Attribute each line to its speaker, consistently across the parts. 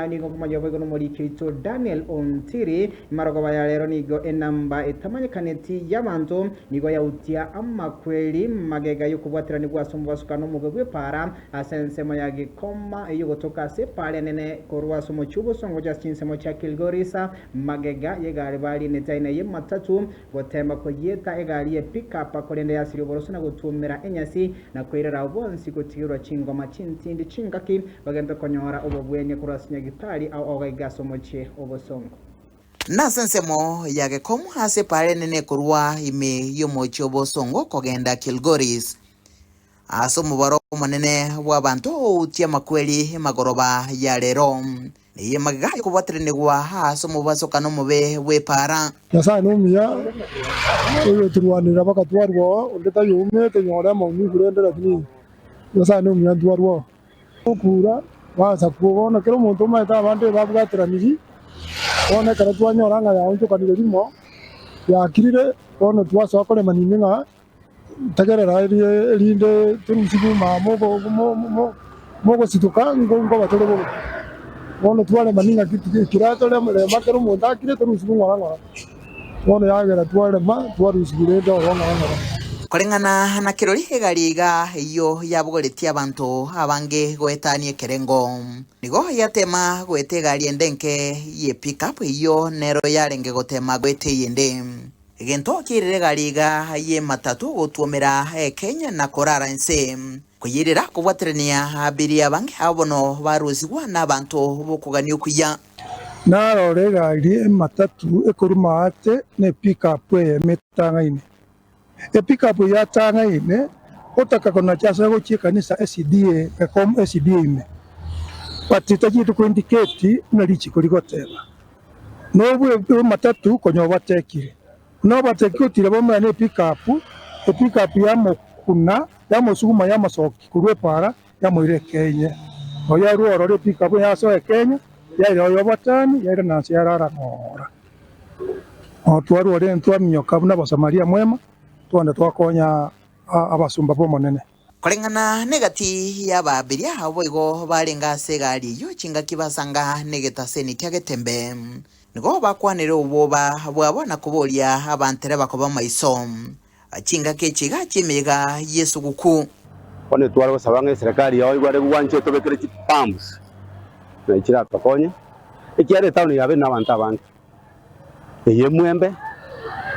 Speaker 1: Nigo nkomanyia boigo nomoriki oito Daniel Ontiri. Marogoba ya rero nigo enamba etamanyekaneti y'abanto nigo yautia amakweri magega y'okobwateranigwa ase omobasukano omobe bw'epaara ase ensemo ya Gikoma eyio gotoka ase epaara enene korwa ase omochie obosongo gochia ase chinsemo chia Kilgoris magega y'egari barinete aina y'ematatu Goteema koyieta egari ye pick-up korende yasiria oboroso na gotuomera enyasi, na koirera abwo bonsi gotigerwa chingoma chintindi chingaki bagende konyora obobwenia korwa ase nyagitari ao ogaiga ase omochie obosongo.
Speaker 2: Nase ensemo ya Gekomu ase epaara enene korwa ime y'omochie obosongo kogenda Kilgoris, Ase omobaro omonene bw'abanto outie amakweri emagoroba ya rero, neye magega y'okobwateranigwa ase omobasokano omobe bw'epaara.
Speaker 3: Nyasae nomuya, oyotorwanera mpaka twarua oo, onde taiyo oumete nyora amaumivu rende lakini Nyasae nomuya ntwarua oo. Okura baansa kwo bono kera omonto omanyete abande babwateraniri, bono ekero twanyora ng'a yaonchokanire rimo, yakirire, bono twasoa koremania ime ng'a Tegerera erinde torusigwe mogosituka nkoba tore bobe. Bono twarema ning'aki kera torema kera omonto akire torusigwe ng'ora ng'ora. Bono yagera twarema twarusigwa rende ororo ng'ora ng'ora.
Speaker 2: Koreng'ana na kirori egari iga eyio yabogoretie abanto abange goetania ekerengo. Nigo yatema goeta egari ende enke ye pick-up eyio nero yarenge gotema goeta eyende. Egento kiairire egari iga y'ematatu gotuomera Kenya na korara inse, koyeirera kobwaterania abiria abange abo bono barusigwa nabanto b'okogania okuya.
Speaker 3: Narora egari y'ematatu ekorwa maate na epikapu eyemo etang'aine. Epikapu eyio yatang'aine gotaka konacha ase gochia ekanisa SDA Gekom SDA ime, but tachieti ko indicate buna richiko rigoteba. Nobwe bw'ematatu konya obatekire. Buna obatekire otire bamera ne epikapu, epikapu yamokuna, yamosuguma yamosokia korwa epaara, yamoira ekenye. Oyo arue ororo epikapu yasoa ekenye, yaira oyo obatani, yaira nanse yarara ng'ora. Twarua rende twaminyoka buna Abasamaria mwema, twagenda twakonya abasomba b'Omonene.
Speaker 2: Koreng'ana negati y'Abaabiria, abwo boigo barenge ase egari eyio chingaki basanga negetaseni kia Getembe. Nigo bakwanire obwoba bwabo na koboria abantereba koba maiso chingaki echi iga chi'emeyega y'esuguku.
Speaker 4: Bono tware gosaba ng'a eserekari yao igware gwancha etobekere chipumps naye chiratokonye, ekiagera etown eye yabeire nabanto abange. Eye emwembe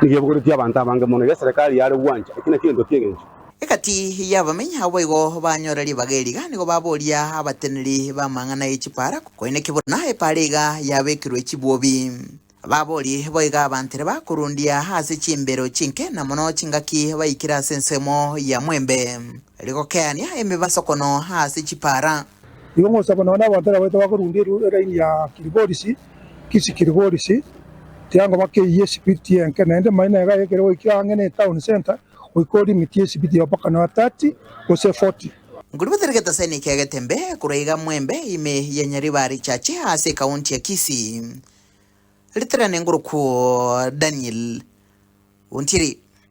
Speaker 4: nigo ebogoretie abanto abange mono, iga eserekari yare gwancha, eki nakio egento ki'engencho.
Speaker 2: Egati y'abamenyi abwo boigo banyora ribaga eri iga, nigo baboria abateneneri b'amang'ana ye chipaara, koineki buna epaara iga yabekirwe chibwobi. Baborie boigo abantere bakorundia ase chimbero chinke, na mono chingaki baikire ase ensemo ya mwembe, rigokeania emibasokono ase chipaara.
Speaker 3: Igo ngosaba nonya nabanto abaito bakorundia eraini ya Kilgoris, Kisii Kilgoris, tiango bakeyie esipiti enke naende maina iga ekere goikire ang'e ne etown centre goika orimiti esipiti yao mpaka nonya 30 gose 40.
Speaker 2: Nkoributera egetaseni kia Getembe korwa iga Mwembe ime ya Nyaribari Church ase ekaunti ya Kisii. Riterane ngorokwo Daniel Ontiri.